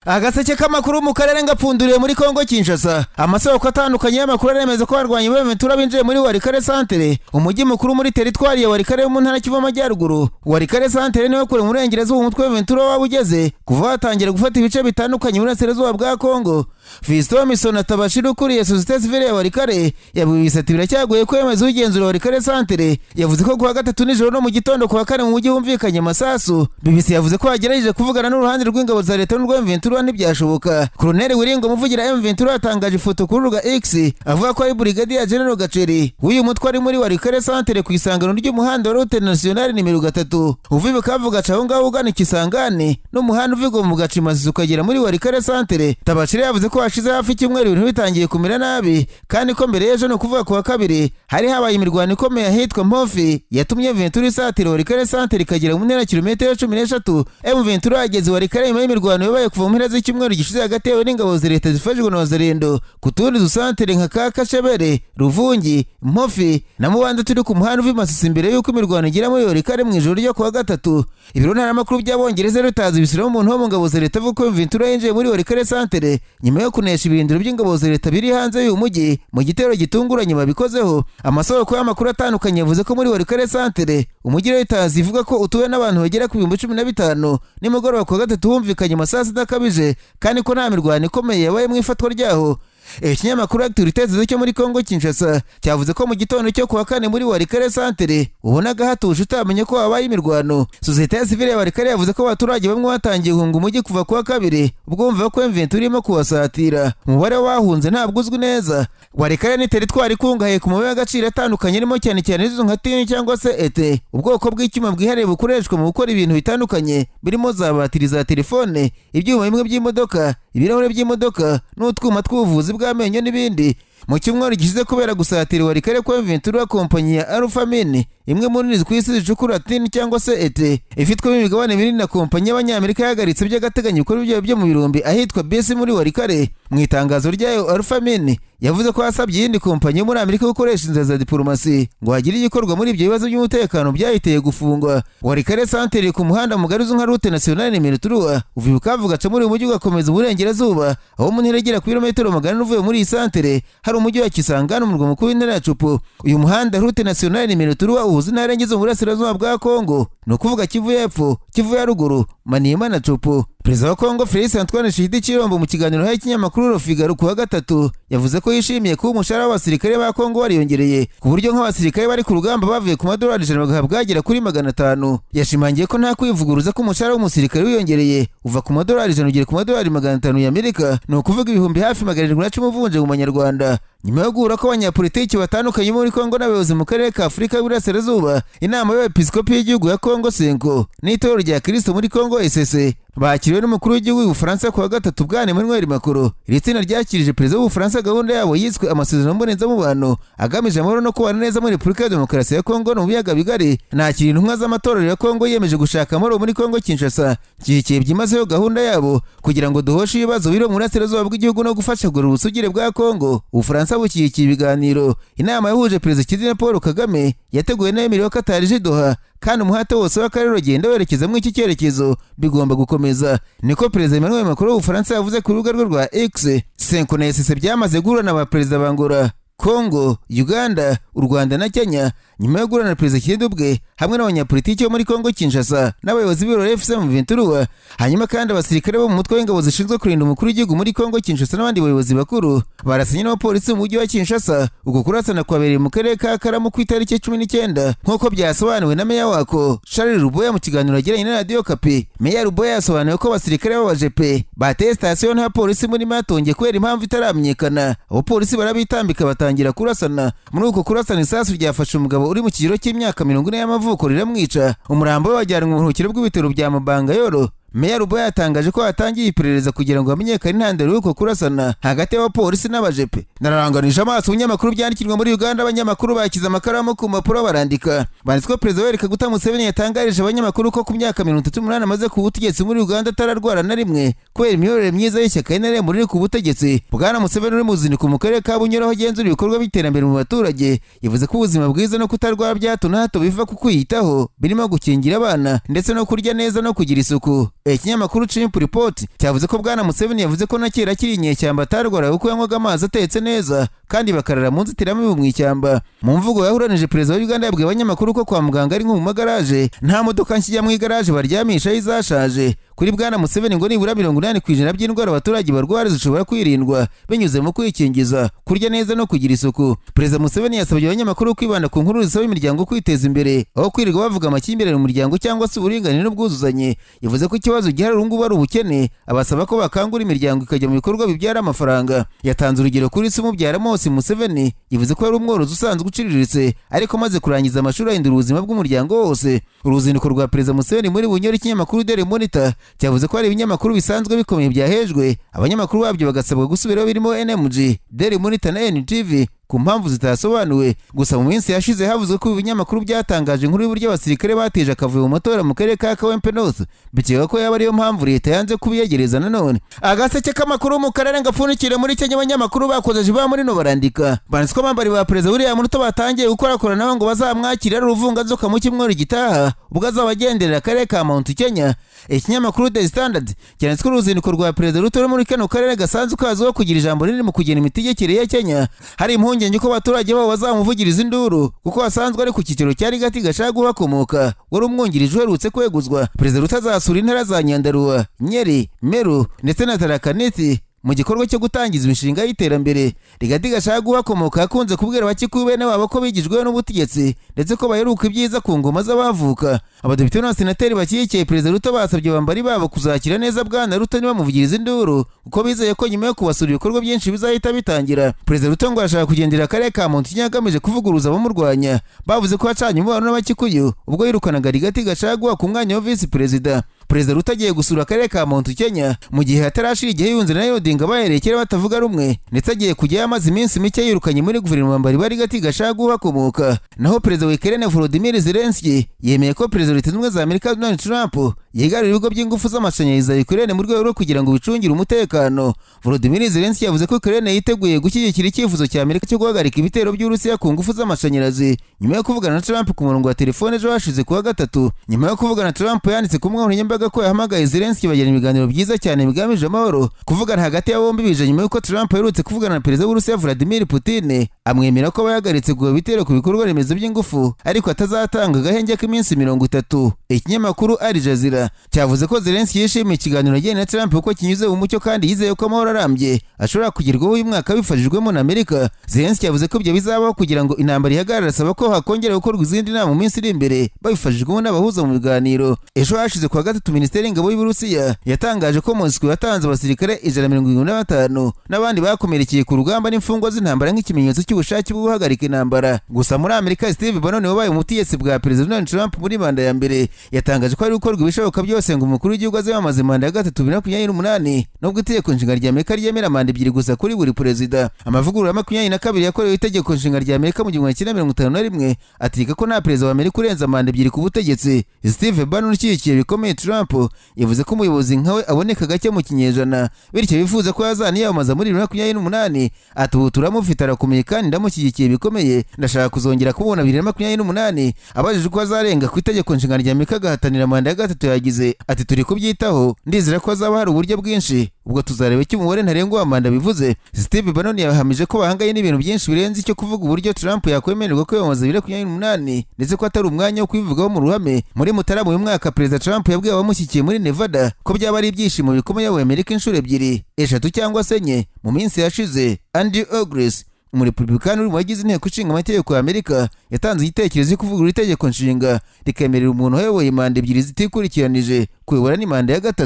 Agaseke k'amakuru mu karere ngapfunduriye muri Kongo Kinshasa. Amasoko atandukanye y'amakuru aremeza ko abarwanyi ba M23 binjiye muri Walikale Centre, umujyi mukuru muri teritwari ya Walikale yo mu ntara Kivu Amajyaruguru. Walikale Centre niwe kure mu burengerazuba umutwe wa M23 waba ugeze kuva watangira gufata ibice bitandukanye mu burasirazuba bwa Kongo. Fiston Misona Tabashira, ukuriye sosiyete sivile ya Walikale, yabwiye ibisate biracyagoye kwemeza ugenzura Walikale Centre. Yavuze ko kuwa gatatu nijoro no mu gitondo kuwa kane mu mujyi humvikanye amasasu. BBC yavuze ko yagerageje kuvugana n'uruhande rw'ingabo za leta n'urwa M23, ntibyashoboka. Colonel Wiringo, umuvugira M23, yatangaje ifoto kuri rubuga X avuga ko ari Brigadier General Gaceri w'uyu mutwe ari muri Walikale Centre, ku isangano ry'umuhanda wa Route Nationale nimero 3 uva Bukavu gaca aho ngaho ugana Kisangani, n'umuhanda uva mu Gacimazi ukagera muri Walikale Centre. Tabashire yavuze ko hashize hafi icyumweru ibintu bitangiye kumera nabi, kandi ko mbere y'ejo, ni ukuvuga ku wa kabiri, hari habaye imirwano ikomeye ahitwa Mpofi yatumye M23 isatira Walikale Centre ikagera mu ntera kilometero 13. M23 yageze Walikale nyuma y'imirwano yabaye kuva mu mpera z'icyumweru gishize hagati yawe n'ingabo za leta zifashijwe na Wazalendo ku tundi dusantere nka Kakashebere, Ruvungi, Mpofi na Mubanda turi ku muhanda uva i Masisi, mbere y'uko imirwano igera muri Walikale mu ijoro ryo kuwa gatatu. Ibiro ntaramakuru by'Abongereza Reuters bisubiramo umuntu wo mu ngabo za leta avuga ko M23 yinjiye muri Walikale Centre nyuma yo kunesha ibirindiro by'ingabo za leta biri hanze y'uyu mujyi mu gitero gitunguranye babikozeho. Amasoko y'amakuru atandukanye yavuze ko muri Walikale Centre, umujyi Reuters ivuga ko utuwe n'abantu bagera ku 15,000, nimugoroba kuwa gatatu humvikanye amasasu adakabije, kandi ko nta mirwano ikomeye yabaye mu ifatwa ryaho. Ikinyamakuru Actualités cyo muri Congo Kinshasa cyavuze ko mu gitondo cyo kuwa kane muri Walikale Centre ubonaga hatuje, utamenye ko habaye imirwano. Sosiyete ya sivile ya Walikale yavuze ko abaturage bamwe batangiye guhunga umujyi kuva kuwa kabiri, ubwo bumva ko M23 irimo kuwasatira. Umubare w'abahunze ntabwo uzwi neza. Walikale ni teritwari ikungahaye ku mabuye y'agaciro atandukanye, arimo cyane cyane izo nka tin cyangwa se étain, ubwoko bw'icyuma bwihariye bukoreshwa mu gukora ibintu bitandukanye birimo za batiri za telefone, ibyuma bimwe by'imodoka, ibirahure by'imodoka n'utwuma tw'ubuvuzi bw'amenyo n'ibindi. Mu cyumweru gishize, kubera gusatira Walikale kwa M23, kompanyi ya Alpha Mine, imwe muri nini ku isi zicukura tin cyangwa se étain, ifitwemo imigabane minini na kompanyi y'Abanyamerika, yahagaritse by'agateganyo ibikorwa byayo byo mu birombe ahitwa Besi muri Walikale. Mu itangazo ryayo, Alpha Mine yavuze ko yasabye iyindi kompanyi yo muri Amerika gukoresha inzira za diplomasi ngo hagire igikorwa muri ibyo bibazo by'umutekano byayiteye gufungwa. Walikale Centre ku muhanda mugari uzwi nka Route Nationale nimero 3 uva i Bukavu ugaca muri uyu mujyi ugakomeza uburengerazuba, aho mu ntera igera ku birometero 400 uvuye muri iyi santere hari umujyi wa Kisangani, umurwa mukuru w'intara ya Tshopo. Uyu muhanda Route Nationale nimero 3 uhuza intara enye zo mu burasirazuba bwa Kongo, ni ukuvuga Kivu y'Epfo, Kivu ya Ruguru, Maniema na Tshopo. Perezida wa Kongo Felix Antoine Tshisekedi Tshilombo, mu kiganiro yahaye ikinyamakuru Le Figaro ku wa gatatu, yavuze ko yishimiye kuba umushahara w'abasirikare ba Kongo wariyongereye, ku buryo nk'abasirikare bari ku rugamba bavuye ku madolari 100 bagahabwa agera kuri 500. Yashimangiye ko nta kwivuguruza ko umushahara w'umusirikare wiyongereye uva ku madolari 100 ugera ku madolari 500 y'Amerika, ni ukuvuga ibihumbi hafi 710 uvunje mu manyarwanda. Nyuma yo guhura kw'abanyapolitiki batandukanye muri Kongo n'abayobozi mu karere ka Afurika y'Uburasirazuba, inama y'Abepiskopi y'igihugu ya Kongo CENCO n'itorero rya Kristo muri Kongo ECC bakiriwe n'umukuru w'igihugu w'Ubufaransa ku wa gatatu, Bwana Emmanuel Macron. Iri tsinda ryakirije perezida w'Ubufaransa gahunda yabo yiswe amasezerano mbonezamubano agamije amahoro no kubana neza muri Repubulika ya Demokarasi ya Kongo no mu biyaga bigari. Nakira intumwa z'amatorero ya Kongo yiyemeje gushaka amahoro muri Kongo Kinshasa. Nshyigikiye byimazeyo gahunda yabo kugira ngo duhoshe ibibazo biri mu burasirazuba bw'igihugu no gufasha kugorora ubusugire bwa Kongo. Ubufaransa bushyigikiye ibiganiro. Inama yahuje Perezida Kizina Paul Kagame yateguwe na Emir wa Qatar i Doha, kandi umuhate wose w'akarere ugenda werekeza muri iki cyerekezo bigomba gukomeza, niko Perezida Emmanuel Macron w'Ubufaransa yavuze ku rubuga rwe rwa X. CENCO na ECC byamaze guhura na ba perezida ba Angola, Kongo, Uganda, u Rwanda na Kenya, nyuma yo guhura na Perezida Tshisekedi ubwe hamwe n'abanyapolitiki bo muri Kongo Kinshasa n'abayobozi b'ibiro AFC M23. Hanyuma kandi abasirikare bo mu mutwe w'ingabo zishinzwe kurinda umukuru w'igihugu muri Kongo Kinshasa n'abandi bayobozi bakuru barasanye n'abapolisi mu mujyi wa Kinshasa. Uko kurasana kwabereye mu karere ka Karamu ku itariki 19, nk'uko byasobanuwe na meya wako Charles Ruboya mu kiganiro yagiranye na Radiyo Okapi. Meya Ruboya yasobanuye ko abasirikare b'abajepe bateye sitasiyo n'abapolisi muri Matonge kubera impamvu itaramenyekana, abapolisi barabitambika batangira kurasana. Muri uko kurasana, isasu ryafashe umugabo uri mu kigero cy'imyaka 40 y'amavuko riramwica. Umurambo we wajyanwe mu buruhukiro bw'ibitaro bya Mabanga Yoro. Meya Ruboya yatangaje ko hatangiye iperereza kugira ngo hamenyekane intandaro y'uko kurasana hagati y'abapolisi n'abajepe. Nararanganije amaso ibinyamakuru byandikirwa muri Uganda. Abanyamakuru bashyize amakaramu ku mpapuro barandika. Banditswe ko Perezida Yoweri Kaguta Museveni yatangarije abanyamakuru ko ku myaka 38 amaze ku butegetsi muri Uganda atararwara na rimwe kubera imiyoborere myiza y'ishyaka NRM riri ku butegetsi. Bwana Museveni uri mu ruzinduko mu karere ka Bunyoro aho agenzura ibikorwa by'iterambere mu baturage, yavuze ko ubuzima bwiza no kutarwara bya hato na hato biva ku kwiyitaho, birimo gukingira abana ndetse no kurya neza no kugira isuku. Ikinyamakuru Chimp Report cyavuze ko Bwana Museveni yavuze ko na kera akiri inyeshyamba atarwaraga kuko yanywaga amazi atetse neza kandi bakarara mu nzitiramibu mu ishyamba. Mu mvugo yahuranije, perezida wa Uganda yabwiye abanyamakuru ko kwa muganga ari nko mu magaraje, nta modoka nshya ijya mu igaraje, baryamishaho izashaje. Kuri Bwana Museveni ngo nibura 80% by'indwara abaturage barwara zishobora kwirindwa binyuze mu kwikingiza, kurya neza no kugira isuku. Perezida Museveni yasabye abanyamakuru kwibanda ku nkuru zisaba imiryango kwiteza imbere aho kwirirwa bavuga amakimbirane mu muryango cyangwa se uburinganire n'ubwuzuzanye. Yavuze ko ikibazo gihari ubu ngubu ari ubukene, abasaba ko bakangura imiryango ikajya mu bikorwa bibyara amafaranga. Yatanze urugero kuri se umubyara Mose Museveni. Yavuze ko yari umworozi usanzwe uciriritse, ariko amaze kurangiza amashuri ahindura ubuzima bw'umuryango wose. Uruzinduko rwa Perezida Museveni muri Bunyoro, ikinyamakuru Daily Monitor cyavuze ko hari ibinyamakuru bisanzwe bikomeye byahejwe, abanyamakuru babyo bagasabwa gusubiraho, birimo NMG, Daily Monitor na NTV ku mpamvu zitasobanuwe. Gusa mu minsi yashize havuzwe ko ibi binyamakuru byatangaje inkuru y'uburyo abasirikare bateje akavuyo mu matora mu karere ka Kawempe North, bikeka ko yaba ariyo mpamvu leta yanze kubiyegereza. Nanone agaseke k'amakuru mu karere gapfundikire muri Kenya, abanyamakuru bakoze jiba muri no barandika, banditse ko abambari ba Perezida William Ruto batangiye gukorakora nabo ngo bazamwakire ari uruvunganzoka mu cyumweru gitaha ubwo azaba agenderera akarere ka Mount Kenya. Ikinyamakuru The Standard cyanditse ko uruzinduko rwa Perezida Ruto muri kano karere gasanzwe kazwiho kugira ijambo rinini mu kugena imitegekere ya Kenya, hari impungenge ko abaturage babo bazamuvugiriza induru kuko hasanzwe ari ku cyiciro cya Rigathi Gachagua bakomoka, wari umwungirije uherutse kweguzwa. Perezida Ruto azasura intara za Nyandarua, Nyeri, Meru ndetse na Tharaka Nithi mu gikorwa cyo gutangiza imishinga y'iterambere. Rigathi Gachagua uhakomoka yakunze kubwira Abakikuyu bene wabo ko bigijweho n'ubutegetsi ndetse ko baheruka ibyiza ku ngoma z'abavuka. Abadepite n'abasenateri bashyigikiye Perezida Ruto basabye abambari babo kuzakira neza Bwana Ruto ntibamuvugirize induru, kuko bizeye ko nyuma yo kubasura ibikorwa byinshi bizahita bitangira. Perezida Ruto ngo arashaka kugendera akarere ka Mount Kenya agamije kuvuguruza abamurwanya bavuze ko yacanye umubano n'Abakikuyu ubwo yirukanaga Rigathi Gachagua ku mwanya wa visi perezida. Perezida Ruto agiye gusura akarere ka Mount Kenya mu gihe hatarashira igihe yunze na Odinga bahereye kera batavuga rumwe, ndetse agiye kujyayo amaze iminsi mike yirukanye muri guverinoma mbari bari Rigathi Gachagua uhakomoka. Naho Perezida wa Ukraine Volodymyr Zelensky yemeye ko Perezida wa Leta Zunze Ubumwe za Amerika Donald Trump yigarurira ibigo by'ingufu z'amashanyarazi za Ukraine mu rwego rwo kugira ngo bicungire umutekano. Volodymyr Zelensky yavuze ko Ukraine yiteguye gushyigikira icyifuzo cya Amerika cyo guhagarika ibitero by'Uburusiya ku ngufu z'amashanyarazi nyuma yo kuvugana na Trump ku murongo wa telefone ejo hashize kuwa gatatu. Nyuma yo kuvugana, Trump yanditse ku mbuga nkoranyambaga ko yahamagaye Zelensky bagirana ibiganiro byiza cyane bigamije amahoro. Kuvugana hagati ya bombi bije nyuma y'uko Trump aherutse kuvugana na Perezida w'Uburusiya Vladimir Putin, amwemera ko bayahagaritse guha ibitero ku bikorwa remezo by'ingufu, ariko atazatanga agahenge k'iminsi 30. Ikinyamakuru Al Jazeera cyavuze ko Zelensky yishimiye ikiganiro yagiranye na Trump kuko kinyuze mu mucyo, kandi yizeye ko amahoro arambye ashobora kugerwaho uyu mwaka bifashijwemo na Amerika. Zelensky yavuze ko ibyo bizabaho kugira ngo intambara ihagarare, asaba ko hakongera gukorwa izindi nama mu minsi iri imbere babifashijwemo n'abahuza mu biganiro. Ejo hashize kuwa gatatu, Minisiteri y'Ingabo y'Uburusiya yatangaje ko Moscow yatanze abasirikare 175 n'abandi bakomerekeye ku rugamba n'imfungwa z'intambara nk'ikimenyetso cy'ubushake bwo guhagarika intambara. Gusa muri Amerika, Steve Bannon wabaye umutegetsi bwa Perezida Donald Trump muri manda ya mbere yatangaje ko hari gukorwa ibishoboka byose ngo umukuru w'igihugu aziyamamaze manda ya gatatu 2028, nubwo itegeko nshinga rya Amerika ryemera manda ebyiri gusa kuri buri perezida. Amavugurura 22 yakorewe itegeko nshinga rya Amerika mu 1951 ategeka ko nta perezida wa Amerika urenza manda ebyiri ku butegetsi. Steve Bannon ushyigikiye bikomeye Trump yavuze ko umuyobozi nkawe aboneka gake mu kinyejana, bityo bifuza ko yazaniyamamaza muri 2028. Ati: "Ubu turamufite, arakomeye kandi ndamushyigikiye bikomeye, ndashaka kuzongera kumubona 2028." Abajijwe ko azarenga ku itegeko nshinga rya Amerika agahatanira manda ya gatatu, yagize ati: "Turi kubyitaho, ndizera ko hazaba hari uburyo bwinshi, ubwo tuzareba icyo umubare ntarengwa wa manda bivuze." Steve Bannon yahamije ko bahanganye n'ibintu byinshi birenze icyo kuvuga uburyo Trump yakwemererwa kwiyamamaza 2028, ndetse ko atari umwanya wo kubivugaho mu ruhame. Muri Mutarama uyu mwaka, Perezida Trump yabwiye abamushyigikiye muri Nevada ko byaba ari ibyishimo bikomeye yabaye Amerika inshuro ebyiri, eshatu cyangwa se enye. Mu minsi yashize, Andy Ogles, umurepublikani uri mu bagize inteko ishinga amategeko ya Amerika, yatanze igitekerezo cyo kuvugurura itegeko nshinga rikemerera umuntu wayoboye manda ebyiri zitikurikiranije kuyobora ni manda ya gatatu.